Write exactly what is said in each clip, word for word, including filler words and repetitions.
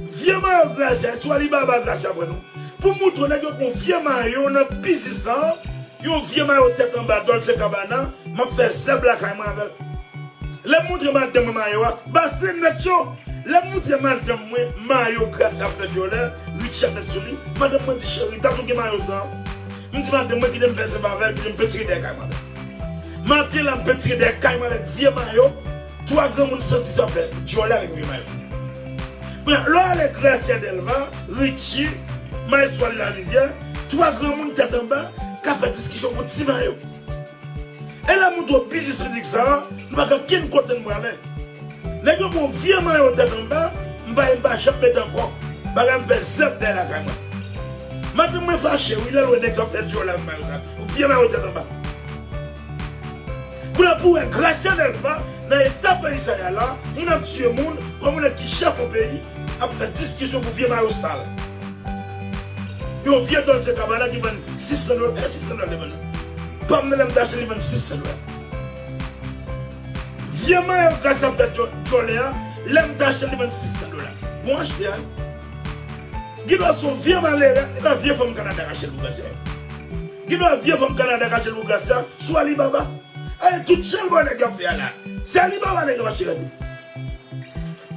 Vye mayo Gracia, sou Alibaba Gracia pran non. Pou moutre nèg yo pran vye mayo nan biznis lan, yon vye mayo tèt anba Dolce Gabbana, m ap fè zèb lakay mwen avè l. Lè m moutre madanm mwen mayo a, ba se nèt yo. Lè m moutre madanm mwen mayo Gracia ap fè dyòlè, Richie ap mèt sou li, madanm mwen di, "Cheri, dat ou gen mayo sa a?" M di madanm mwen kite m fè zèb avè l, kite m pentire dèyè kay mwen avè l. Maten la, m pentire dèyè kay mwen avèk vye mayo, twa granmoun santi sa fè dyòlè avèk vye mayo. Kounye a, lè w ale Gracia Delva, Richie, Maestro Ali Larivière, twa granmoun tèt anba k ap fè diskisyon pou ti mayo. E lè m montre w biznis mizik sa a, nou pa gen okenn kote n prale. Nèg yo pran vye mayo tèt anba, m pa, m pa janm mete ankò. Bagay m fè zèb dèyè lakay mwen. Madanm mwen fache, wi, lè l wè nèg yo ap fè dyòlè avèk mayo sa. Vye mayo tèt anba. Kounye a pou w wè Gracia Delva, nan eta peyi sa y a la, moun ap tiye moun, kòm yon nèg ki chèf yon peyi, ap fè diskisyon pou vye mayo sal. Yon vye Dolce Gabbana ki vann sis san dola, e sis san dola li vann. Pa m nan lè m t achte li vann sis san dola. Vye mayo Gracia ap fè djò-, dyòlè a, lè m t achte li vann sis san dola. Bon achte a. Gen dwa se yon vye malere, gen dwa vye fanm Kanada k achte l pou Gracia. Gen dwa vye fanm Kanada k achte l pou Gracia, sou Alibaba. Ay, tout chalbò nèg yo ap fè a la. Se Alibaba nèg yo ap achte rad yo.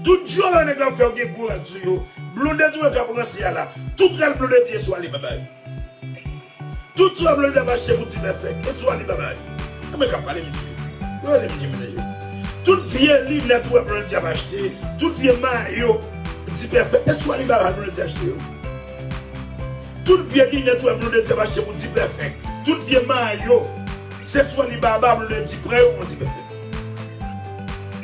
Tout dyòlè nèg yo ap fè yo gen gwo rad sou yo. Blondedy yo k ap ranse a la. Tout rad Blondedy e sou Alibaba yo. Tout sa Blondedy ap achte pou Dipèfèk, e sou Alibaba yo. Anben k ap pale mesye. Yo rele m Jimmy Nèje. Tout vye linèt ou wè Blondedy ap achte, tout vye mayo Dipèfèk, e sou Alibaba Blondedy achte yo. Tout vye linèt ou wè Blondedy ap achte pou Dipèfèk, tout vye mayo, se sou Alibaba Blondedy pran yo pou Dipèfèk.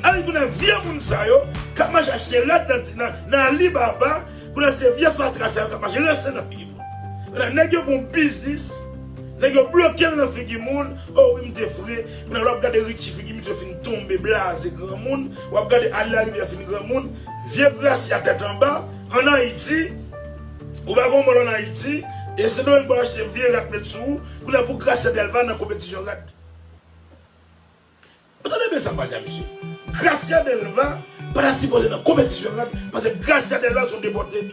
Alò kounye a vye moun sa yo k ap mache achte rad nan, nan, nan Alibaba, kounye a se vye fatra sa yo k ap mache ranse nan figi moun. Kounye a nèg yo bon biznis, nèg yo bloke l nan figi moun, o wi m te fre. Kounye a lè w ap gade Richie figi misye fin tonbe blaze granmoun, w ap gade Ali Larivière fin granmoun, vye Gracia tèt anba, ann Ayiti, ou pa gen yon mòl ann Ayiti, e Sendomeng pou al achte vye rad met sou ou, kounye a pou Gracia Delva nan konpetisyon rad. Ou tande byen sa m pral di a mesye. Gracia Delva pa ta sipoze nan konpetisyon rad, paske Gracia Delva se yon depòte.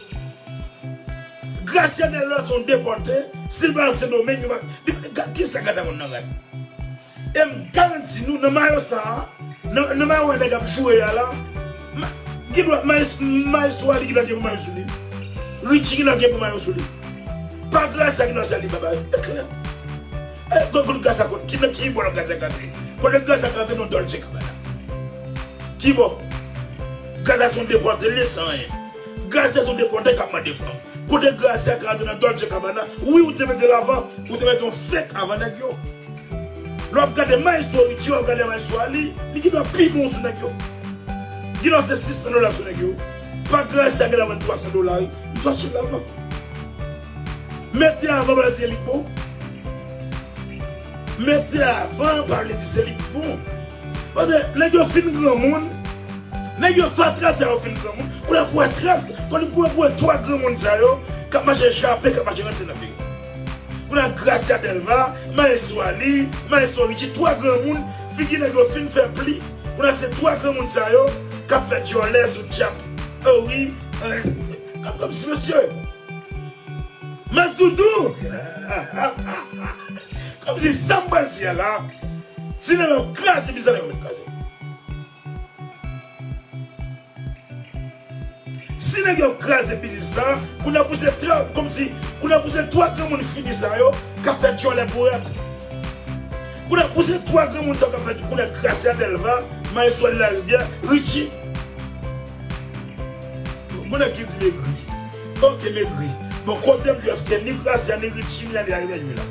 Gracia Delva se yon depòte, si l pa al Sendomeng, yo pa, li pa, kisa Gracia konn nan rad? E m garanti nou, nan mayo sa a, nan, nan mayo nèg ap joure a la, ma-, gen dwa, Maes-, Maestro Ali gen dwa gen pou mayo sou li. Richie gen dwa gen pou mayo sou li. Pa Gracia gen dwa se Alibaba yo. E klè. E, kote, kote Gracia, kote, ki, nan ki bò Gracia ka antre? Kote Gracia ka antre nan Dolce Gabbana? Ki bò? Gracia se yon depòte, li san anyen. Gracia se yon depòte k ap mande fanm. Kote Gracia ka antre nan Dolce Gabbana? Wi, ou te mete l avan, ou te mete yon fake avan nèg yo. Lè w ap gade Maestro Richie, w ap gade Maestro Ali, li gen dwa pi bon sou nèg yo. Gen dwa se sis san dola sou nèg yo. Pa Gracia gen dwa vann twa san dola, wi. M sot achte l avan. Mete avan, pa di se li k bon. Mete avan, pa vle di se li k bon. Paske nèg yo fin granmoun, nèg yo fatra sa yo fin granmoun. Kounye a pou wè trant, kounye a pou wè twa granmoun sa yo k ap mache jape, k ap mache ranse nan peyi. Kounye a Gracia Delva, Maestro Ali, Maestro Richie, twa granmoun, figi nèg yo fin fè pli. Kounye a se twa granmoun sa yo k ap fè dyòlè sou tchat. O wi, eh, kòm, kòmsi mesye. Mas Doudou! Kòmsi sa m pral di a la, si nèg yo ap kraze biznis la, yo mèt kraze. Si nèg yo ap kraze biznis sa, kounye a pou se tra-, kòmsi, kounye a pou se twa granmoun fini sa yo, k ap fè dyòlè pou rad. Kounye a pou se twa granmoun sa yo k ap fè, kounye a Gracia Delva, Maestro Ali Larivière, Richie. Bon, nèg ki di m egri. Ok, m egri. Bon, kote m jwe, èske ni Gracia, ni Richie, ni Ali Larivière jwe la?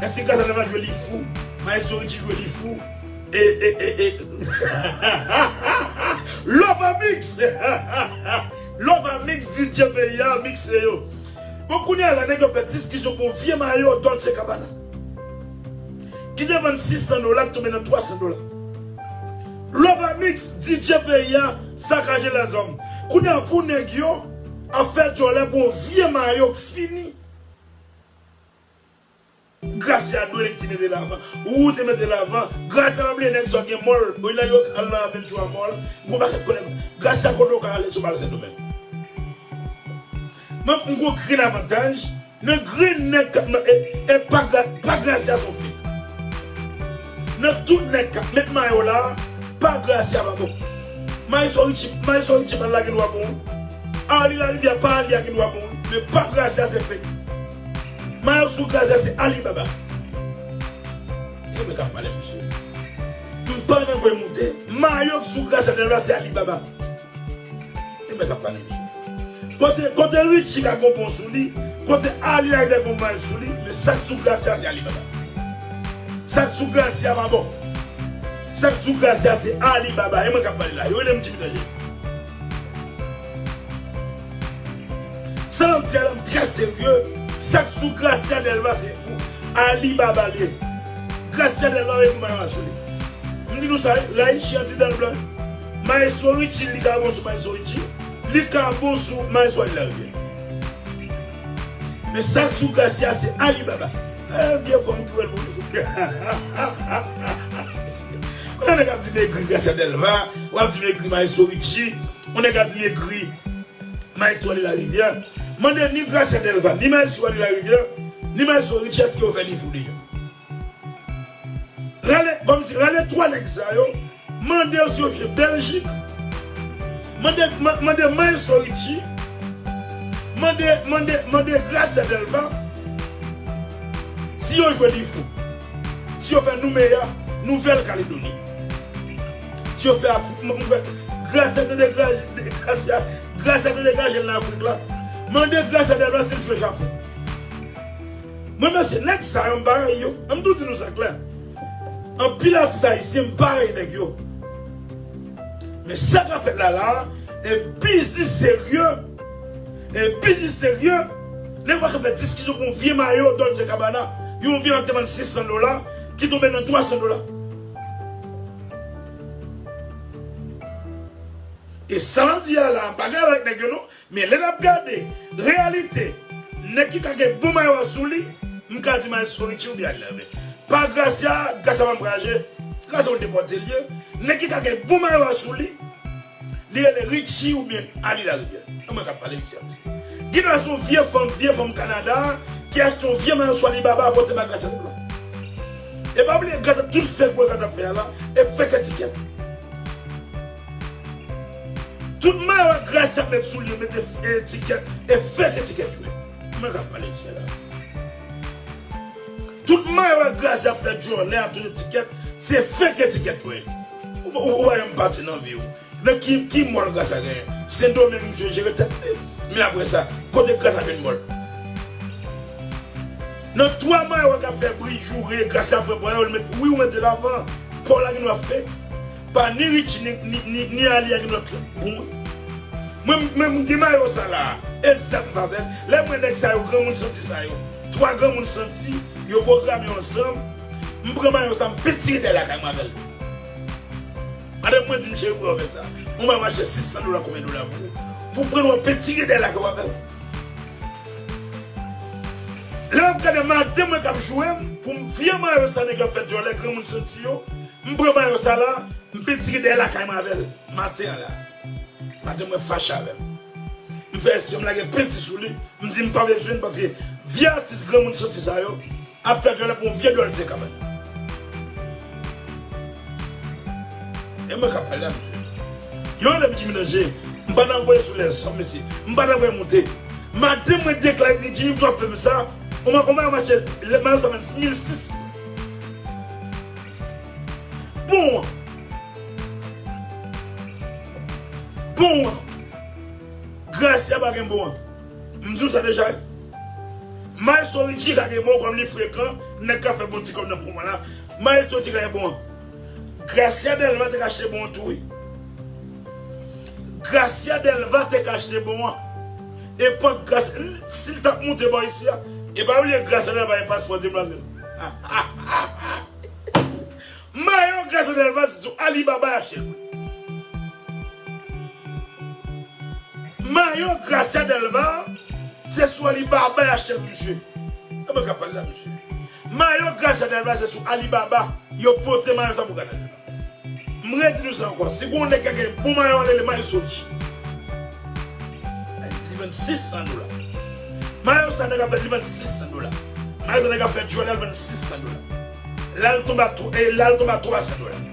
Èske Gracia Delva jwe li fou? Maestro Richie jwe li fou? E, e, e, e. Love a mix! Love a mix, D J peyi a, mixe yo. Bon, kounye a la, nèg yo fè diskisyon pou yon vye mayo Dolce Gabbana. Ki te vann sis san dola, ki tonbe nan twa san dola. Love a mix, D J peyi a, sakaje lèzòm. Kounye a pou nèg yo ap fè dyòlè pou yon vye mayo k fini. Gracia dwe li ki te mete l avan. Ou te mete l avan. Gracia pa bliye nèg sa gen mòl. Ou nèg yo k al nan aventwa mòl. Gon pakèt konnen. Gracia kote w ka ale sou bal Sendomeng. Mwen, m gon grenn avantaj nan grenn nèg k ap nan, e, e pa gra-, pa Gracia se yon fake. Nan tout nèg k ap met mayo la, pa Gracia pa bon. Maestro Richie, Maestro Richie pa lage dwa bon. Arly Larivière pa Arly lage dwa bon. Men pa Gracia se fake. Mayo sou Gracia se Alibaba. E mwen k ap pale, mesye. M pa nan voye moute. Mayo sou Gracia Delva se Alibaba. E mwen k ap pale, mesye. Kote, kote Richie ka gon bon sou li, kote Arly Larivière gon mal sou li, men sa k sou Gracia se Alibaba. Sa k sou Gracia pa bon. Sa k sou Gracia se Alibaba. E mwen k ap pale la. Yo rele m Jimmy Danje. Sa m ap di a la, m trè serye. Sa k sou Gracia Delva se pou Alibaba li ye. Gracia Delva rele pou mayo a sou li. M di nou sa, Raichi anti Delva. Maestro Richie, li ka bon sou Maestro Richie. Li ka bon sou Maestro Arly Larivière. Men sa k sou Gracia se Alibaba. E vye fanm ki wè l pou li. Kounye a nèg ap di m egri Gracia Delva, w ap di m egri Maestro Richie, yon nèg ap di m egri Maestro Arly Larivière. Mande ni Gracia Delva, ni Maestro Arly Larivière, ni Maestro Richie, èske yo fè li fou deja? Rale, kòmsi, rale twa nèg sa yo, mande yo si yo jwe Bèljik. Mande, ma-, mande Maestro Richie. Mande, mande, mande Gracia Delva si yo jwe Lifou. Si yo fè Noumeya, Nouvèl Kaledoni. Si yo fè Afrik, m, m, Gracia te degaje, Gracia, Gracia te degaje l nan Afrik la. Mande Gracia Delva si l jwe Japon. Mwen, mesye, nèg sa yo, m pa rayi yo. An m tou di nou sa klè. Anpil atis ayisyen, m pa rayi nèg yo. Men sa k ap fèt la la, e biznis serye. E biznis serye. Nèg pa ka fè diskisyon pou yon vye mayo Dolce Gabbana. Yon vye mayo ki te vann sis san dola, ki tonbe nan twa san dola. E sa m ap di a la, m pa gade avèk nèg yo non. Men lè n ap gade reyalite, nèg ki ka gen bon mayo a sou li, m ka di Maestro Richie oubyen Arly Larivière. Pa Gracia, Gracia pa ankouraje, Gracia yon depòte l ye. Nèg ki ka gen bon mayo a sou li, li rele Richie oubyen Arly Larivière. E mwen k ap pale, mesye. Gen dwa se yon vye fanm, vye fanm Kanada ki achte yon vye mayo sou Alibaba a pote ba Gracia Delva. E pa bliye, Gracia, tout fake wè Gracia ap fè a la, e fake etikèt. Tout mayo a Gracia ap met sou li, yo mete f-, etikèt, e fake etikèt yo ye. Mwen k ap pale isi a la. Tout mayo a Gracia ap fè djòlè a tout etikèt, se fake etikèt yo ye. Ou, ou, ou pa janm pati nan vi w. Nan ki, ki mòl Gracia genyen? Sendomeng misye jere tèt li. Men apre sa, kote Gracia jwenn mòl? Nan twa mayo a k ap fè bri joure, Gracia pran pran yo, li met, wi, ou mete lavan. Pa w la gen dwa fake. Pa ni Richie, ni, ni, ni, ni Arly a gen dwa trè bon. Mwen, mwen, m gen mayo sa la. E zam m avè l. Lè m wè nèg sa yo, granmoun santi sa yo. Twa granmoun santi, yo pwograme yo ansanm. M pran mayo sa, m petire dèyè lakay mwen avè l. Madanm mwen di m, cheri, pou w fè sa. Yon mayo mache sis san dola, konbyen dola pou ou? Pou pran yon petire dèyè lakay ou avè l. Lè m ap gade madanm mwen k ap joure m, pou m vye mayo sa nèg yo ap fè djòlè, granmoun santi yo, m pran mayo sa la, m petire dèyè lakay mwen avè l. Maten an la. Madanm mwen fache avè m. M fè espre m lage penti sou li. M di m pa bezwen l paske vye atis granmoun santi sa yo ap fè djòlè pou yon vye Dolce Gabbana. E mwen k ap pale la, mesye. Yo rele m Jimmy Danje. M pa nan voye sou lèzòm, mesye. M pa nan voye moute. Madanm mwen deklare, li di, Jimmy, w ap fè m sa. Ou mwen, ou mwen mache, lè mwen sa vann mil sis. Bon an. Bon an. Gracia pa gen bon an. M di w sa deja, wi. Maestro Richie ka gen bon kòm li frekan, nèg ka fè bon ti kòb nan moman la. Maestro Richie ka gen bon an. Gracia Delva te ka achte bon an tou, wi. Gracia Delva te ka achte bon an. Epòk Gracia, si l t ap moute bò isi a, e pa bliye Gracia Delva gen paspò diplomasi. Mayo Gracia Delva se sou Alibaba y achte l. Mayo Gracia Delva se sou Alibaba y achte l pou misye. E mwen k ap pale la, mesye. Mayo Gracia Delva se sou Alibaba yo pote mayo sa pou Gracia Delva. M redi nou sa ankò. Si gon nèg ki gen bon mayo, rele Mayo Soji. Li vann sis san dola. Sa nèg ap fè li vann sis san dola. Malè sa nèg ap fè Joel vann sis san dola. Lè l tonbe a twa, e lè l tonbe a twa san dola.